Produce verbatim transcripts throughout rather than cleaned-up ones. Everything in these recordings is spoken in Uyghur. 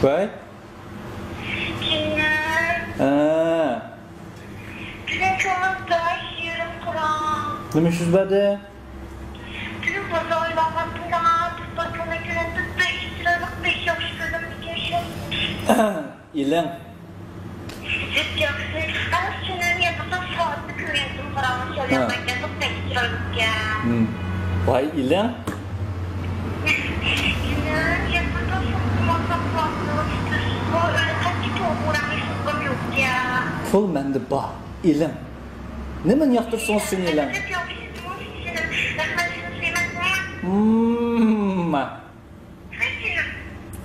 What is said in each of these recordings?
ۋاي. كىملەر؟ ھە. بۈگۈن كۆڭلۈم بەك يېرىم قۇراڭ. نېمە ئىش يۈز بەردى؟ بۈگۈن بازار ئايلانغاندىلا، بىر پاتوننى كۆرۈپ، بەك چىرايلىق، بەك ياخشى كۆردۈم بۈگۈن شۇ. ئېلىڭ. جىپ ياخشى. ئەنە شۇنىڭ يېنىدا سائەتنى كۆرگەنتىم، قاراڭ، ھە. شاۋياڭلاركەن، بەك چىرايلىقكەن. ھىم. ۋاي ئېلىڭ. پۇل مەندە بار، ئېلىڭ. نېمىنى ياقتۇرسىڭىز شۇنى ئېلىڭ. ممما.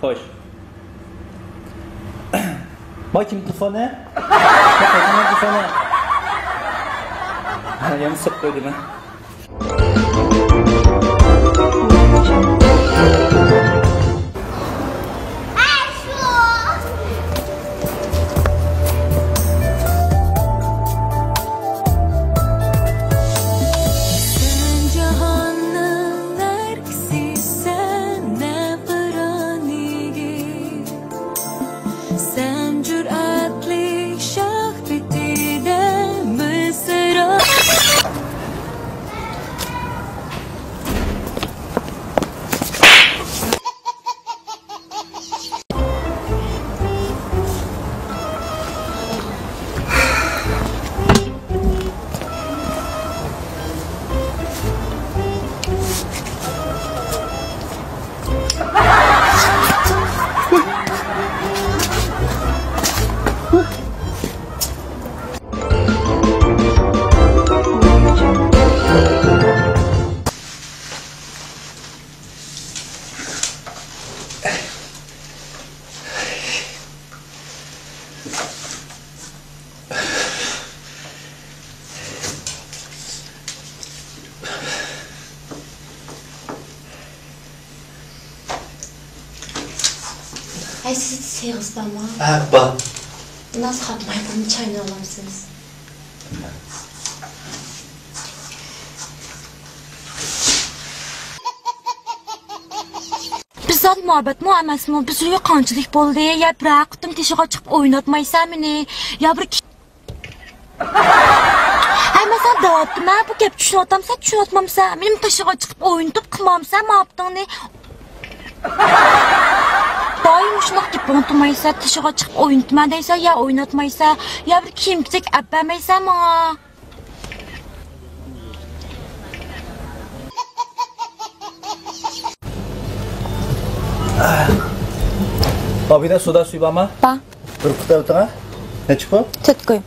خوش. ما كىم تېلېفونى؟ ما كىم تېلېفونى؟ ھە، يەنە سېلىپ قويدۇم ھە. سەن جاھاننىڭ ئەركىسى، سەن نەقىران يىگىت، سەن جۈرئەتلىك شاھ بېتىدە مىسرا. ھەي، سىزدە سېغىز بارمۇ؟ ھە، بار. ناز قاتماي بۇنى چاينىۋالامسىز؟ بىز زادى مۇھەببەتمۇ ئەمەسمۇ؟ بىز ئۆيگە قانچىلىك بولدى؟ يا بىرەر قېتىم تېشىغا چىقىپ ئويناتمايسەن مېنى؟ يا بىر كى-، ھەي، مەن ساڭا دەۋاتتىم ھە، بۇ گەپكە چۈشىنىۋاتامسەن، چۈشىنىۋاتمامسەن؟ مېنىمۇ تېشىغا چىقىپ ئوينىتىپ قىلمامسەن مۇھەببىتىڭنى؟ دائىم مۇشۇنداق گېپىڭنى تۇمايسەن، تېشىغا چىقىپ ئوينىتىمەن دەيسەن، يا ئويناتمايسەن، يا بىر كىيىم-كېچەك ئەپ بەرمەيسەن ماڭا. ئابىدە، سودا سۈيى بارمۇ؟ بار. بىر قۇتا ئۆتۈڭە. نەچچە پۇل؟ تۆت كوي.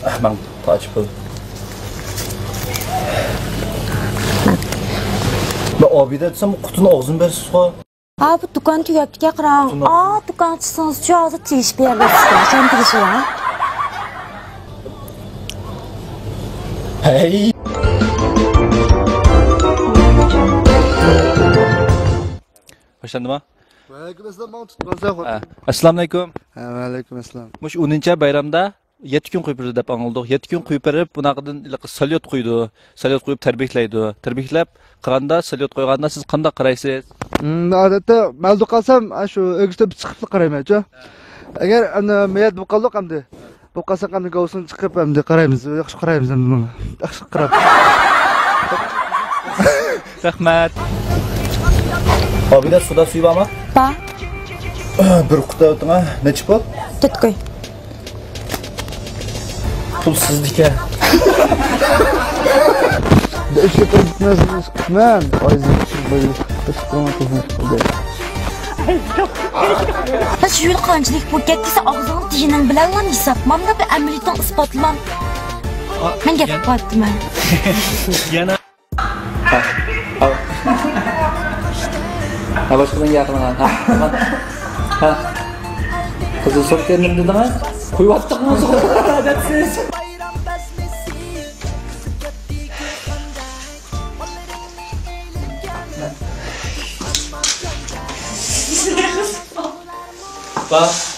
ئەھ، ماڭ تاچ پۇل. مەن ئابىدە دېسەم، قۇتىنى ئاغزىنى بېرىسىزغۇ. ھا، بۇ دۇكان تۈگەپتىكەن، قاراڭ. دۇكان. ئا، دۇكان ئىچسىڭىزچۇ، ھازىر تېشىپ بېرىۋېتىسىز. شۇنى تېگىشى بار. ھەي. باشلاندىمۇ؟ ۋەئەلەيكۇم ئەسسالام، ماڭا تۇتۇپ قالسا. ھە. ئەسسالامۇئەلەيكۇم. ھە، ۋەئەلەيكۇم ئەسسالام. مۇشۇ ئونىنچى بايرامدا يەتتە كۈن قويۇپ بېرىدۇ دەپ ئاڭلىدۇق. يەتتە كۈن قويۇپ بېرىپ، بۇناقىدىن ھېلىقى ساليۇت قويىدۇ. ساليۇت قويۇپ تەبرىكلەيدۇ. تەبرىكلەپ، قىراندا ساليۇت قويغاندا سىز قانداق قارايسىز؟ ھىم، ئادەتتە مەلدۇ قالسام، ئاشۇ ئۆگزىدە بىر چىقىپلا قارايمەنچۇ. ئەگەر ئەمدى مەيەت بولۇپ قالدۇق ئەمدى. بولۇپ قالساق ئەمدى گاۋسىنى چىقىپ ئەمدى قارايمىز. ياخشى قارايمىز ئەمدى بۇنى. ياخشى قاراپ. رەھمەت. ئابىدە، سودا سۈيى بارمۇ؟ بار. بىر قۇتا ئۆتۈڭە. نەچچە پۇل؟ تۆت كوي. پۇل سىزدىكەن. مەن ھە، شۇ يىل قانچىلىك بۇ گەپ دېسە، ئاغزىڭنى تىيىنىڭ بىلەنلا ھېساب. مانا بىر ئەمەلىيىتىڭ ئىسپاتلام. مەن گەپ قىلىۋاتىمەن. يەنە. ھە. ھە. ھە، باشقىدىن گەپ قىلىڭ. ھە. ھە. قىزىل سوت كەلدىم دېدىڭ ھە؟ قويۇۋاتتۇقمۇ؟ ئادەتسىز. بار.